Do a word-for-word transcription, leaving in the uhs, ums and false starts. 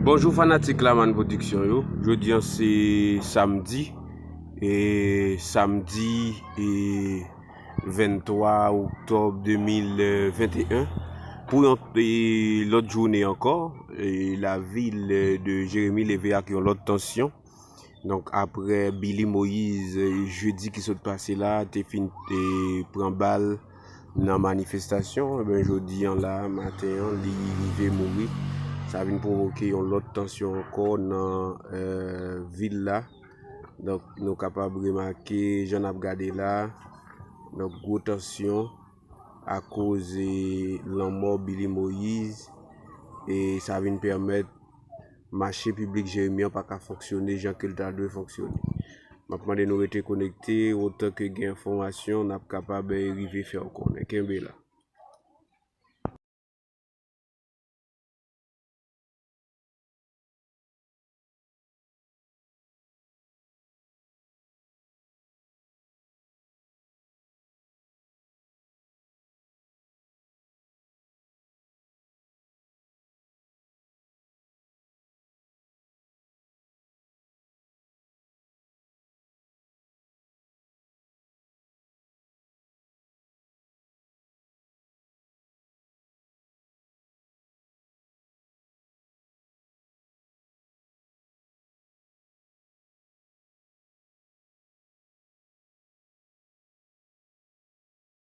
Bonjou fanatik Lamann Production yo. Jodi an se samdi, e samdi e venntwa oktòb de mil venteyen. Pou yon e, lòt jounen ankò, e lavil de Jeremi leve ak yon lòt tansyon. Donk, apre Billy Moïse, e, jedi ki sot pase la, te fin te pran bal nan manifestasyon, ebyen, jodi an la, maten an, li rive mouri. Sa vin pwovoke yon lòt tansyon ankò nan e, vil la. Donk, nou kapab remake, jan n ap gade la, donk, gwo tansyon akoz e, lanmò Billy Moïse, e sa vin pèmèt mache piblik Jeremi an pa ka fonksyone jan ke l ta dwe fonksyone. M ap mande nou rete konekte, otan ke gen enfòmasyon, n ap kapab e, rive fè w konnen. Kenbe la.